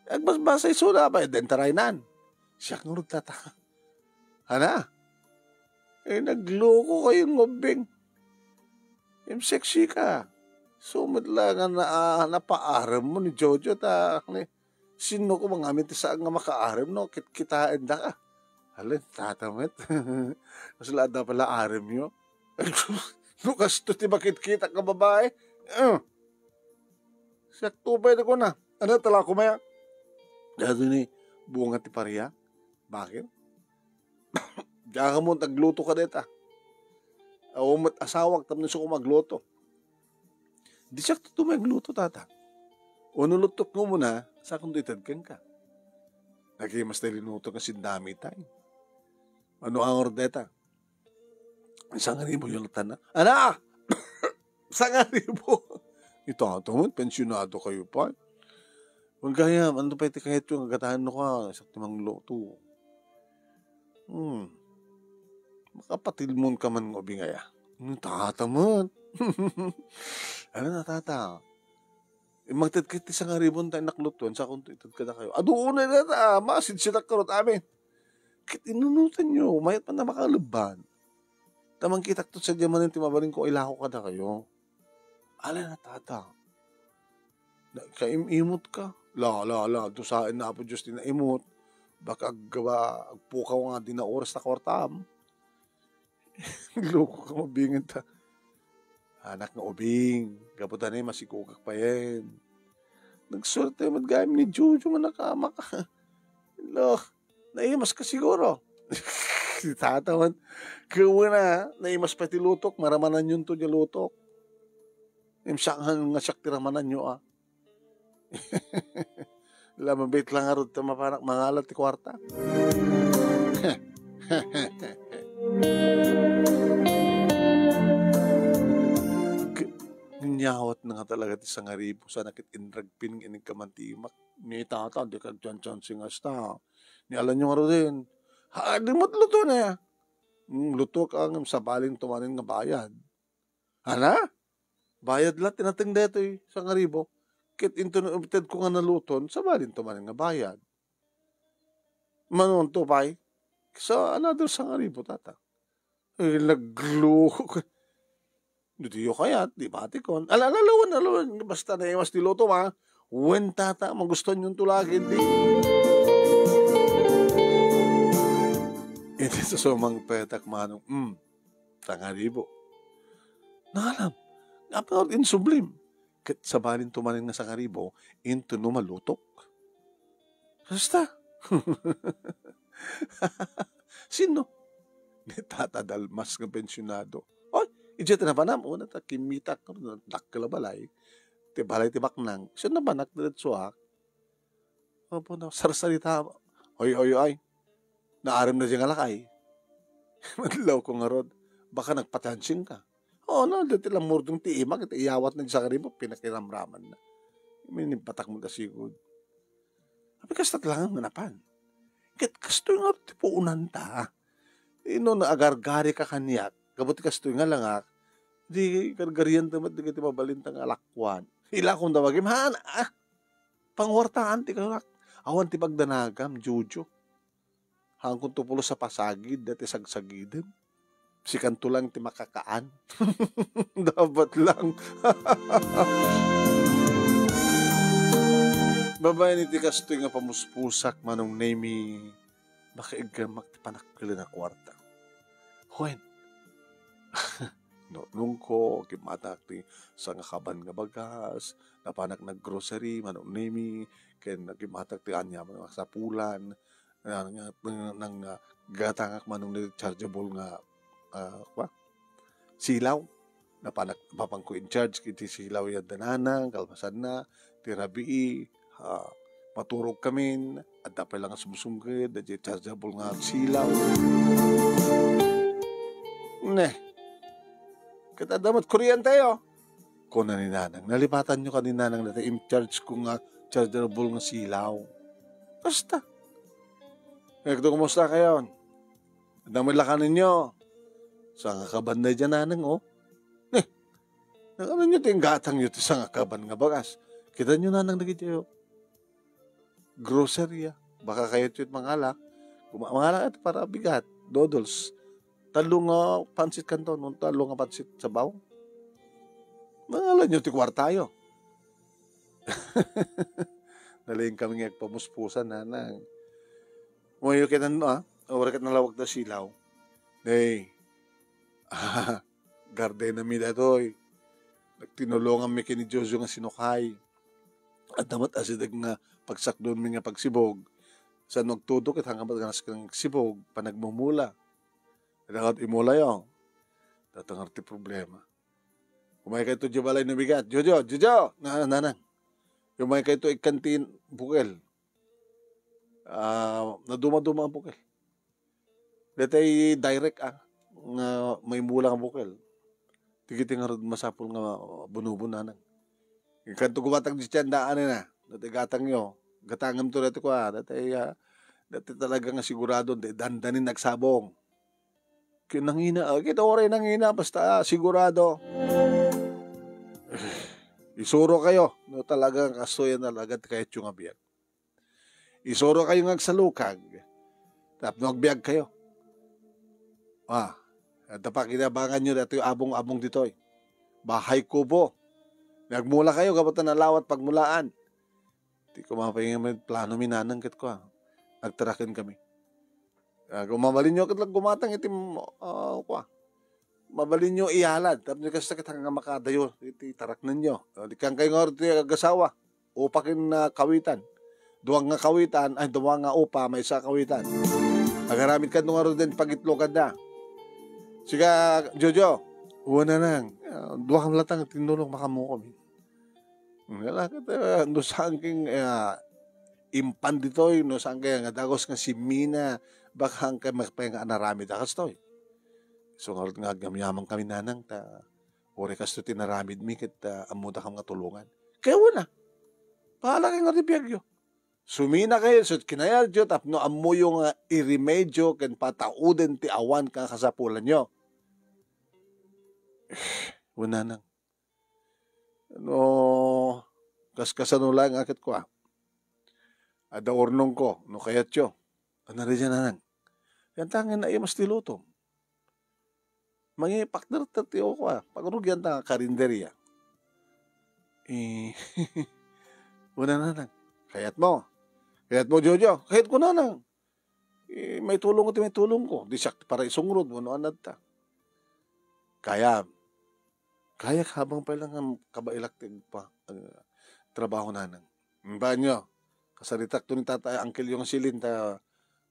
Agbasbasa isuna, bay, den taraynan. Siak ngarud, tata. Ana? Eh, nagloko kayo ng ubing. Im sexy ka. Sumit lang nga na, napaarem mo ni Jojo ta, ni, sino ko mangamin ti saan nga makaarem, no? Kit-, kitaen da ka. Alin, tatamet. Mas lada pala arem yo. No, kasto ti makit-kita ka babae. Eh. Siak to pay da ko na. Ano, tala ko maya? Dado ni bunga ti paria. Bakit? Diak ammo ti agluto kadayta. Awan met asawak tapno isu ko magluto. Di siak tutumay agluto, tata. Wenno lutokmo muna, sakonto ited kenka. Nagimas ti linuto nga sindami tay. Ano ang ordeta? Sangaribu yung latan na. Ana! Sangaribu! Ito, ito, pensyonado kayo pa. Wen gayam, ano pa iti kahit yung agatahan no ka, sakti mangluto. Hmm. Makapatilmon ka man nga ubing aya. Hmm, tata man. Ano na, tata? Imangted ka ti sangaribu ta inaklutuan, sakonto ited kadakayo. Adu unay na ta, masidsidak karot amin. Ket inunotanyo, mayat man a makalebban. Ta mangkitakto sadiay manen ti mabalinko a ilako kadakayo. Ala na, tata. Na, kaim-imot ka. La, la, la, dusaen na Apo Dios ti naimot. Baka aggawa, agpukaw nga di na oras ta kuartam. Loko ka mabingen ta. Anak nga ubing, gapu ta ne, masigugak payen. Nagsuerte met gayam ni Jojo nga nakaamaka. Lo, naimas ka siguro. Si tata man, kawena, naimas pa ti lutok, maramananyon to diay lutok. Imsangan nga siak ti ramananyo, ah. Lamabit lang arud ta mapanak mangala ti kuarta. K-, nyawat na nga talaga ti sangaribo, sana ket inragpin nga inigkaman ti imak. Ni tata, di ka agtsansyansi nga asta. Ni alanyo nga rudin. Ha, di mo luto na. Mm, luto ka ngem sabalin tumanen nga bayad. Ana? Bayad la ti nateng daytoy sangaribo. Ket inton itedko nga naluton, sabalin tumanen nga bayad. Manunto pay. Sa another sangaribo, tata. Eh, nagluko. Ditoyo kayat, di batikon. Ala, ala, lawen, ala, lawen. Basta naimas ti luto, ma. Wen, tata, magustuhan yun to lagi, di. Iti susumang petak, manong, mm, sangaribo. Naalam, nga apay insublim. Ket sabalin tumanen nga sangaribo, inton no malutok. Basta. Sino? Ni Tata Dalmas nga pensionado. Oy, idiay ti napanam, una ta kimmitak, dakkel a balay. Ti balay ti baknang. Siya napanak, diretsoak. Apo na, sarsarita. Oy, oy, oy. Naarim na diay nga lakay. Madlaw ko ngarud. Baka nagpatansin ka. Oo, no, dati lang murdong ti imak, iti iyawat na di sangaribo, pinakiramraman na. Minipatak mo da sigud. Abi, kasta lang nga napan. Ket kastoy nga ti puunan ta. Ino na agargari ka kaniak, gapu ti kastoy nga langak, di gargarian ta met, di ka ti mabalin ta nga alakwan. Ila kung da magim, han, ah, pangwartaan ti kalak. Awan ti pagdanagam, Jojo. Hangkon to pulos a pasagid, dati sagsagiden. Sikanto lang ti makakaan. Dapat lang. Babaen iti kastoy nga pamuspusak, Manong Nemi, makaiggamak ti panakkel a kuarta. Wen, nunongko, kimmatak ti sangakaban nga bagas, napanak naggrocery, Manong Nemi, ken kimmatak ti aniaman nga sapulan, nga, nga, nga, nga, ah, gatangak manong rechargeable nga, ah, kwa? Silaw. Napanak-, mapanko in charge iti silaw yadda nanang, kalpasanna, ti rabii, ah, maturog kamin, adda pay lang nga sumsumged, adda chargeable nga silaw. Neh. Ket adda met kuryente, oh. Kuna ni Nanang, "Nalipatanyo kadi, Nanang, dayta in-charge ko nga chargeable nga silaw." Basta. Kaya ito, kumusta kayon? Adda met la kaninyo? Sangakaban daydiay, Nanang, oh. Eh, nakaninyo ti inggatangyo ti sangakaban nga bagas. Kitanyo, Nanang, dagiti, oh. Grocery, ah. Baka kayo ti mangala. Kuma-, mangala ka para bigat, noodles. Tallo nga pansit kanton, no? Tallo nga pansit sabaw. Mangalanyo ti kuartayo. Nalingkami nga agpamuspusan, Nanang. Umayo ket, ah, ura ket nalawag da silaw. Hey, gardenami datoy. Nagtinulonganmi ken ni Jojo nga sinukay. Adda met asideg nga pagsakdonmi nga pagsibog. Saan agtudok ket hanggamat nga naskang sibog, panagmumula. Dakat imulayo. Tatangar ti problema. Umay kayto di balay no bigat. Jojo, Jojo! Na, nanang. Umay kayto ikkan ti bukel. Ah, naduma-duma ang bukel. Detay direct, ah, nga maimula nga bukel. Ti kiti ngarud masapul nga bunubon, nanang. Kanto gumatag di tiyan daan na. Dati gatang yo. Gatangem to dati kwa. Dati, ah, dati talaga nga sigurado. Dati dandanin nagsabong. Ki-, nangina, ah, kita oray nangina, basta, ah, sigurado. Isuro kayo. No, talaga kastoyan talaga ti kayat yung abiyan. Isuro kayo nga agsalukag. tapno agbiagkayo. Ah, adda pakinabanganyo datoy abong-abong ditoy. Bahay kubo. Nagmulakayo, gapu ta nalawat pagmulaan. Ti koma pay nga met plano mi nanang ket kua, nagtaraken kami. Ah, kung mabalinyo ket la gumatang iti, ah, kua, mabalinyo iyalad tapno kasta ket nga makadayo iti taraknenyo. Ah, di kan kay nga ti agasawa, upa ken, ah, kawitan. Dua nga kawitan, ay, dua nga upa, maysa kawitan. Agaramid kan nga den pagitlokan da. Siga, Jojo, uwa nanang, ah, dua kan latang tinulong makamukom. Ngala ket, ah, no saan ken, ah, impan ditoy, no saan kaya nga dagus nga simina, baka saan kaya mapay nga anaramid a kastoy. So, ngarud nga agyamyaman kami nanang, ta, uray kastoy ti naramid mi, ket, ah, ammo dakam nga tulongan. Kaya wala. Bahala kayo nga ti biagyo. Sumina kayo, so, kinayatyo, tapno ammoyo nga iremedyo, ken patauden ti awan nga kasapulanyo. Wen nanang. No, kaskasano laeng a ket kua. Adda urnongko, no kayatyo. Ano rin dyan, nanang? Yan tangen na imas ti lutom. Mangipakderter ti kua. Pagrugian ta karinderia. Eh, una, nanang. Kayat mo. Kayat mo, Jojo. Kayat ko, nanang. Eh, may tulong ti may tulong ko. Di siak para isungrod, ano, anad ta. Kaya, Kayak habang pay lang kabaelak ti agpa-, ah, trabaho nanang. Banyo, kasaritak to ni tata, angkelyo nga silin ta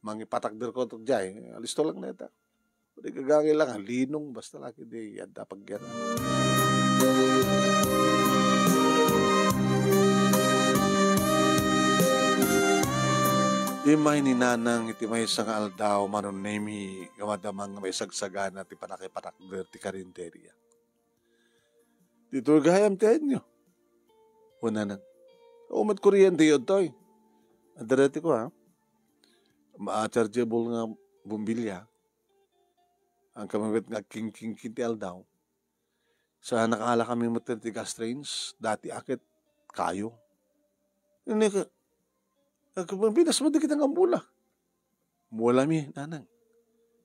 mangipatakder ko to jay. Alisto lang neta. Di gagangay lang, linong, basta laki di adda pagyan. Imay ni nanang iti maysa nga aldaw, Manong Nemi, nga madamang nga maisagsagana ti panakipatakder ti karinderia. Ditoy gayam ti ayanyo. Kunana, "O, met kuryente yun, toy." Adda dati ko, ha? Ma-chargeable nga bombilya. Ang kamamit nga king-king-king ti aldaw. Sa nakaala kami met ti gas range, dati aket kayo. Ini ka, nagkabinas mo di kita nga mula. Mualami, nanang.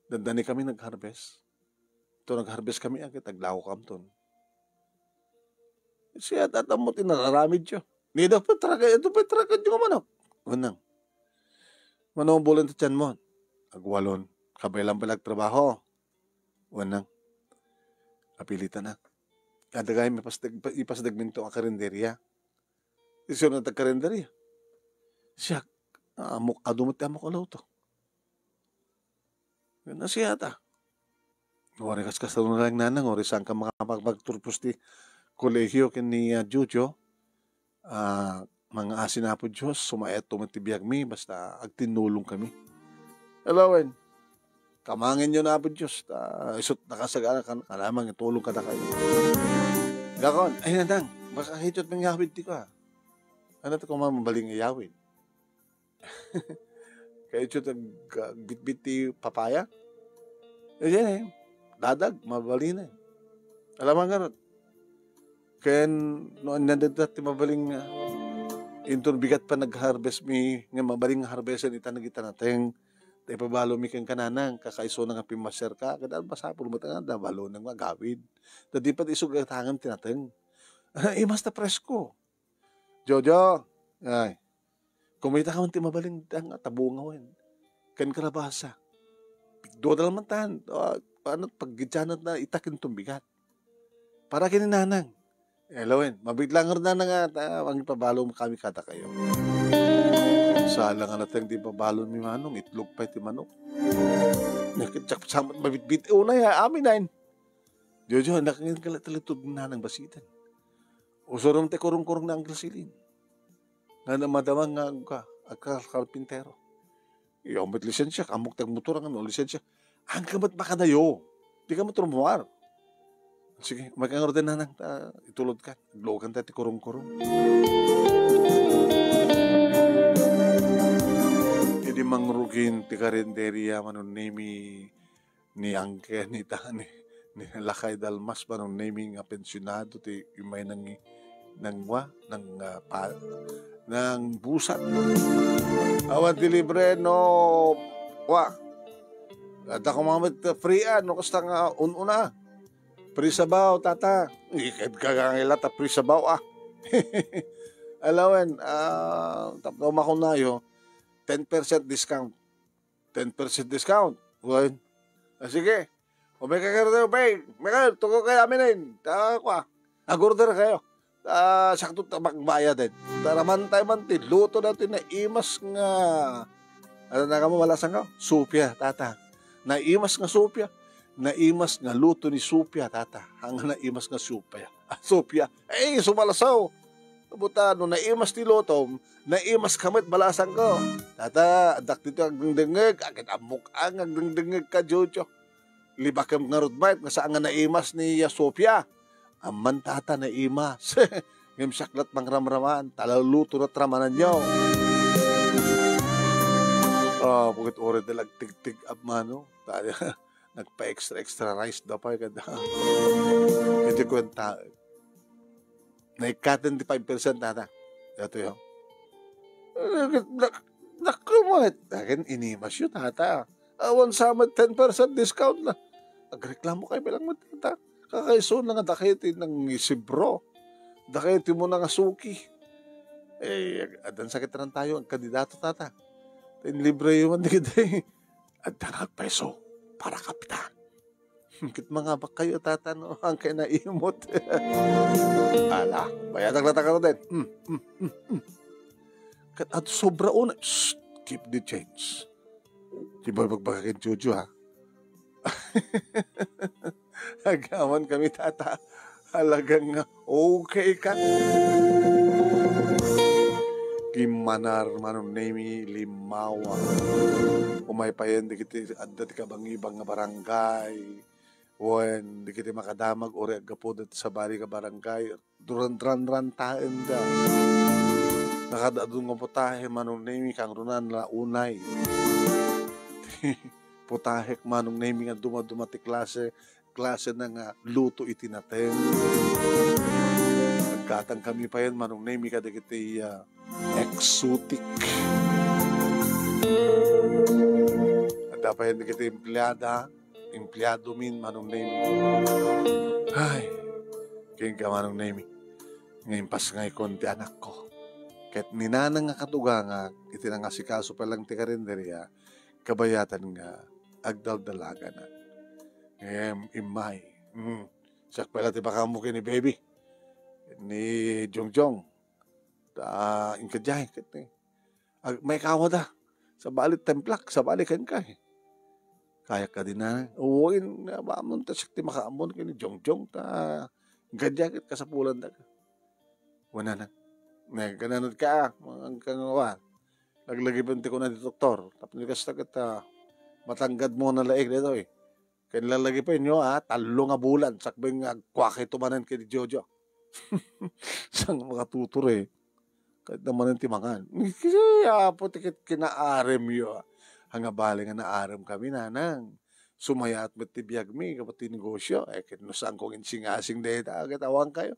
Dandani kami nag-harvest. To nag-harvest kami, agit aglaw kamton. Siya, tatamot, inararamid siya. Ni daw, petra ka, ito petra ka, di ko manok. Unang. Mano bulan ti tiyan mo? Agwalon. Kabay lang pala trabaho. Unang. Apilitan na. Kada gayam ipasdag, ipasdag minto a karinderya. Isu na tagkarinderya. Siak, amok, adu met ti amok a luto. Nasiyata. Wari kas kasta na lang nanang, wari saan ka makapagpagturpos ti kolegio ken ni, ah, Jojo. Ah, mga asin Apo Dios, sumaet met ti biagmi, basta agtinnulong kami. Alawen. Kamangenyo na Apo Dios, ta isut nakasagana kan, kanaman itulong kadakayo. Gakon, ay, nandang, baka hitut mangawid ti ka. Ano to kung mabaling iyawid? Kayo ti ag-, agbitbit ti papaya? Eh, yan eh. Dadag, mabalin eh. Alam nga, ken, no, anya dita ti mabaling, ah, inton bigat pa nag-harvest mi, nga mabaling nga harvestan ita nagita nateng, ta ipabalo mi ken kananang, kakaisuna nga pimmaser ka, kada masapul mo ta nga, da, balo nang magawid. Da di pa ti isugatangan ti nateng. Imas ta presko. Jojo, ay, kumita ka man ti mabaling nga tabungawen. Ken kalabasa. Dodal man tan, ah, ano, paggijanat na itakin tumbigat. Para kini nanang. Elawen, mabigla nga nanang nga, ah, ang ipabalo mo kami kada kayo. Sala nga nateng di pabalo mi manong, itlog pa iti manok. Nakitsak samat mabitbit, unay, ah, amin na yun. Jojo, anak, ngayon ka lang talaga nanang basitan. Usurom ti kurong-kurong na Uncle Celine. Nga namadama nga agka, agka karpintero. Iyo, met lisensya, amok ti agmotor, ang ano, lisensya. Ang kamat makadayo. Di ka maturmuar. Sige, magkangaro din nanang, ta, itulod ka. Agluogan ta ti kurong-kurong. Idi mangrugin ti karinderya, Manong Nemi, ni Angke, ni ta-, ni, ni Lakay Dalmas, Manong Nemi nga pensionado ti imay nang, nang wa, nang, ah, pa-, nang busat. Awan ti libre, no, kua. Adda koma met free-an, no kasta nga un-una. Free sabaw, tata. Iket ka nga ila ta free sabaw, ah. Alawen, ah, tapno makunayo, ten percent discount. Ten percent discount. Wen. Ah, sige. O, may kakero tayo, pay. Michael, tuko kayo amin, eh. Ta, kua. Nag-order kayo. Ah, sakto ta magbayad, eh. Taraman tayo man ti luto na ti naimas nga, ano na kamo, malasan ka? Sopia, tata. Naimas nga sopia. Naimas nga luto ni Sopia, tata. Ang naimas nga sopia. Ah, sopia. Eh, sumalasaw. Buta, no naimas ti lutom, naimas ka met, balasangko. Tata, addak dito agdengdengngeg, agit ammok ang agdengdengngeg ka, Jojo. Libakem ngarud met, nga saan nga naimas ni ya Sofia. Amman, tata, naimas. Ngem siak lat mangramraman, ta luto rat ramananyo. Ah, pagit ore da lagtigtig a mano. Tata, nagpa-extra, extra rice da pay kada. Iti kuenta. Naikkaten ti five percent, tata. Datoy, oh. Eh, nak-, naku, mga, akin, inimas yun, tata. Awan sa met ten percent discount na. Agreklamo kayo bilang mo, tata. Kakaiso na nga, dakay ti nang isibro. Dakay ti mo na nga suki. Eh, adan sakit ran tayo, ang kandidato, tata. Tin libre yun, di kita, eh. Adda nga peso para kapitan. Ket mangabak kayo, tata, no? Ang kay naimot. Ala, bayadak na takaro din. Mm, mm, mm, mm. Ket at sobra una, shh, keep the change. Di ba magbaga ken Jojo, ha? Agawan kami, tata. Talagang nga, okay ka. Kimmanar, Manong Nemi, limawa. Umay payen, dagiti adda ti kabangibang nga barangay. Wen, dagiti makadamag, uri aggapu dagiti sabali nga barangay. Duran-, ranrantaenda. Nakadadun nga putahe, Manong Nemi, kangrunan la unay. Putahek, Manong Nemi, nga dumaduma ti klase, klase na nga luto iti nateng. Nagkatang kami payen, Manong Nemi, kadagiti, ah, exotic. Adda payen dagiti empleada, empleado min, Manong Nemi. Ay, kenka, Manong Nemi. Nga impasngayko ti anakko. Ket ni nanang nga katugangak, iti nangasikaso pa lang ti karinderia, kabayatan nga agdaldalagana. Ngem, immay. Mm. Siak pala ti bakammo ken ni baby. Ni Jongjong. Ta, inkadiay, ket ni. Ag-, maikawada. Sabali templak, sabali kenka, eh. Kayak ka din na. Uwain, nga ba, amon, ta siak ti makaamon ken ni Jongjong, ta, inkadiay, ket kasapulan da. Wala na. Ne, kananad ka, ah, mga kang, wa. Laglagipen ti kuna ti doktor. Tapno kasta ket, ah, matanggad mo na laig dito, eh. Ken lalagipenyo, ah, tallo nga bulan, sakbay nga agkuakayto manen ken ni Jojo. Saan makatutor, eh? Kahit naman ti mangan. Kasi, apo, ti ket kinaaremyo, ah. Anga bale nga naarem kami, nanang. Sumayaat met ti biagmi, gapu ti negosyo. Eh, ket no saan kong insingasing dayta, ket awan kayo.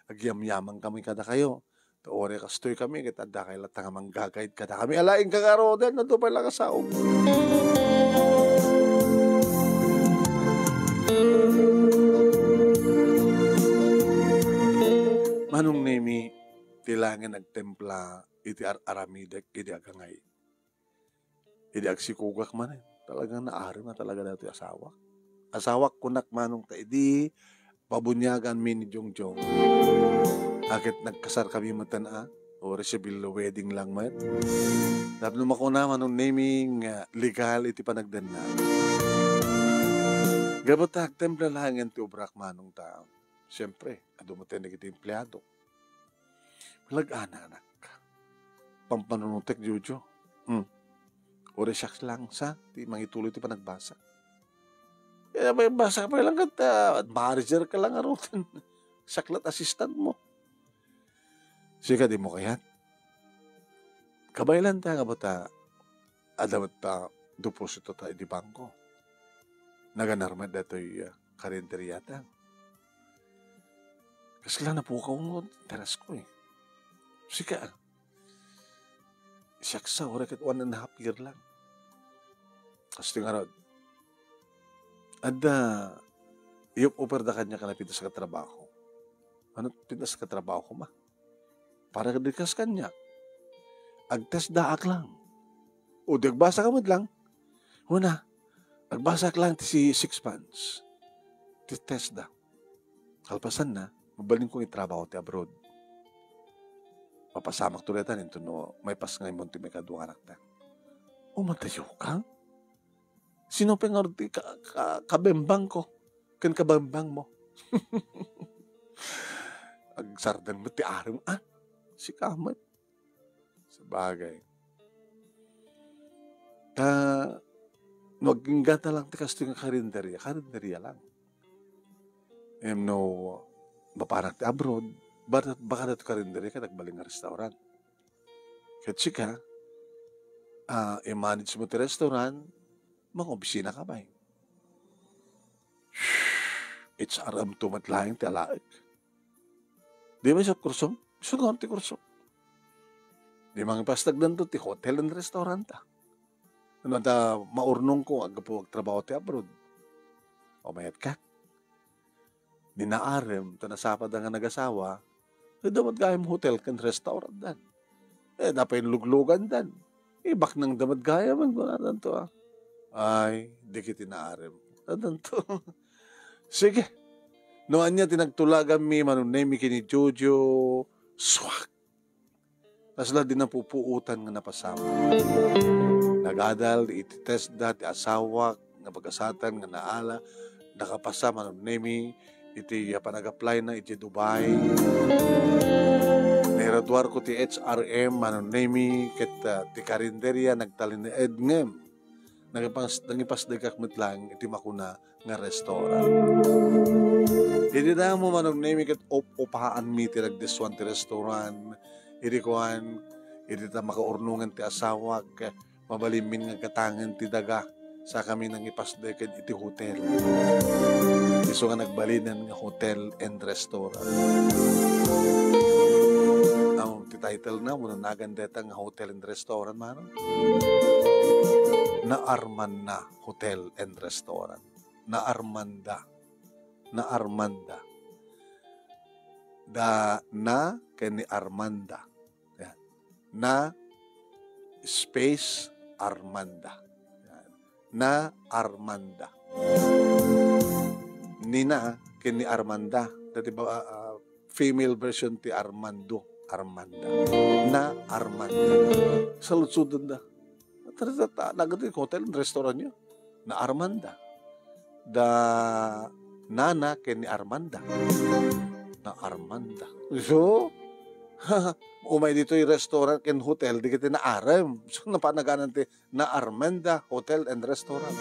Agyamyaman kami kadakayo. Ta uray kastoy kami, ket adda kay latta nga manggagayd kadakami. Ala, inka ngaruden, adu pay la nga sao. Manong Nemi, ti langit agtempla iti ar-aramidek idi agangay. Idi agsikugak manen, talagang naarem a talaga datoy asawak. Asawak kunak manong ta idi pabuniaganmi ni Jongjong. Ket nagkasar kami metten a, uray civil wedding lang met. Tapno makuna Manong Nemi nga legal iti panagdanna. Gapu ta agtempla laengen ti obrak manong ta. Siempre, adu metten dagiti empleado. Lag-ana, anak. Pampanunotek, Jojo. Hmm. Uray siak lang sa, ti mangituloy ti panagbasa. Kaya may basa ka pa lang kat, ah, manager ka lang arutan. Siak la't assistant mo. Sika, di mo kayat? Kabaylan ta nga bata, adda met ta deposito ta idi bangko. Naganar met datoy, ah, karinderia ta. Kasla napukaw mo, teras ko eh. Sika, ah. Siak sa, ura ket one and a half year lang. Kastoy ngarud, adda, iup-uperda kaniak a napintas nga trabaho. Ano pintas nga trabaho, ma? Para di kas kaniak. Agtestdaak lang. O di agbasaka met lang. Una, agbasaak lang ti si six months. Ti testda. Kalpasanna, mabalinko nga itrabaho ti abroad. Mapasamakto dayta intono maipas nga immun ti maikadua nga anakta. O, madayoka? Sino pay ngarud ti ka-, ka-, kabembangko ken kabembangmo? Agsardeng met ti arem, a? Sika met. Sabagay. Ta, no agingga ta lang ti kastoy nga karinderya, karinderya lang. Em, no, mapanak ti abroad, baka, baka daytoy karinderya ket agbalin nga restaurant. Ket sika, a, i-manage mo ti restaurant, mangobisina ka pay. H R M to met laeng ti alaek. Di ba isu ti kursom? Isu nga ti kursom. Di mangipastagdanto ti hotel and restaurant, a. Ano ta maurnongko, aggapu agtrabaho ti abroad. O, mayat ka? Ni naarem, ta nasapada nga nagasawa, adda met gayam hotel ken restaurant dan. E, dapay luglugan dan. Ibaknang da met gayam, kunadanto, a. Ay, dagiti naarem. Adanto. Sige. No ania ti nagtulaganmi, Manong Nemi ken ni Jojo, suak. Kasla di napupuotan nga napasamak. Nagadal iti testda ti asawak nga bagasatan nga naala, nakapasa, Manong Nemi, iti, a, panag-applyna iti Dubai. Nairaduarko ti H R M, Manong Nemi, ket, a, ti karinderya nagtalinaed ngem nangipas-, nangipasdegak met laeng iti makuna nga restaurant. Idi damo, Manong Nemi, ket up-upaanmi ti nagdiswan ti restaurant. Idi kuan, idi ta makaurnongen ti asawak, mabalinmin nga gatangen ti daga, sakami nangipasdek iti hotel. Isu nga nagbalinen nga hotel and restaurant. Ammom ti title na, muna nagan deta nga hotel and restaurant, Manong? Naarmanna Hotel and Restaurant. Naarmanda. Naarmanda. Da, na ken ni Armanda. Yan. Na space Armanda. Yan. Na Armanda. Ni na ken ni Armanda. Dati ba, ah, ah, female version ti Armando. Armanda. Na Armanda. Saludsodenda. Tara, tara, ta-, nagadi hotel, restaurant niya. Na Armanda. Da nana ken ni Armanda. Na Armanda. So, umay ditoy restaurant ken hotel, dagiti naarem. So, napanaganan ti Na Armanda Hotel and Restaurant.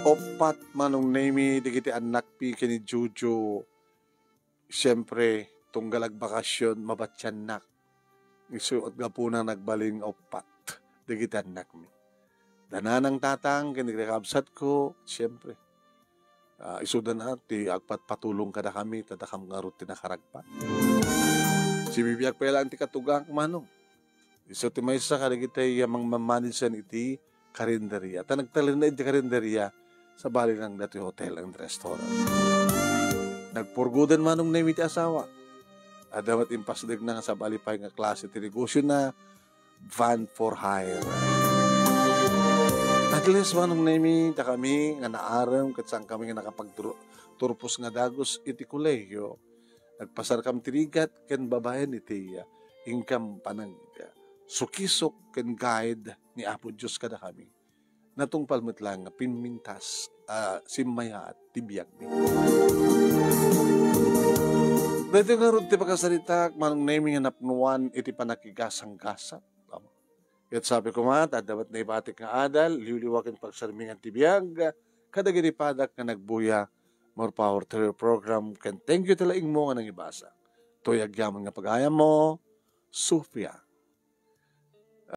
Uppat, Manong Nemi, dagiti annakmi ken ni Jojo. Siempre, tunggal agbakasyon, mabatiannak. Isu, gapuna nagbalin nga uppat dagiti annakmi. Da nanang tatang, ken ni kakabsatko, siempre. Ah, isuda na ti agpatpatulong kadakami, ta dakam ngarud ti nakaragpat. Sibibiag pay laeng ti katugak, Manong. Isu ti maysa kadagiti a mangmamanagen iti karinderia. Ta nagtalinaed ti karinderia, sabali lang dati hotel and restaurant. Nagpurgoden, Manong Nemi, ti asawa. Adda met impasdegna nga sabali pay nga klase ti negosiona, van for hire. At least, Manong Nemi, dakami nga naarem ket saankami nga nakapagtur-, turpos nga dagus iti kolehiyo. Nagpasarkam ti rigat ken babaen iti, ah, inkam panag-, ah, sukisok ken guide ni Apo Dios kadakami. Natungpal met laeng nga pimmintas a simmayaat ti biagmi. Daytoy ngarud ti pakasaritak, Manong Nemi, nga napnuan iti panakigasanggasat. Ket sabi koma, adda met naibatik nga adal, liwliwa ken pagsarmingan ti biag, kadagiti padak nga nagbuya, more power to your program, ken thank you ti laingmo nga nangibasa. Toy agyaman nga pagayammo, Sofia.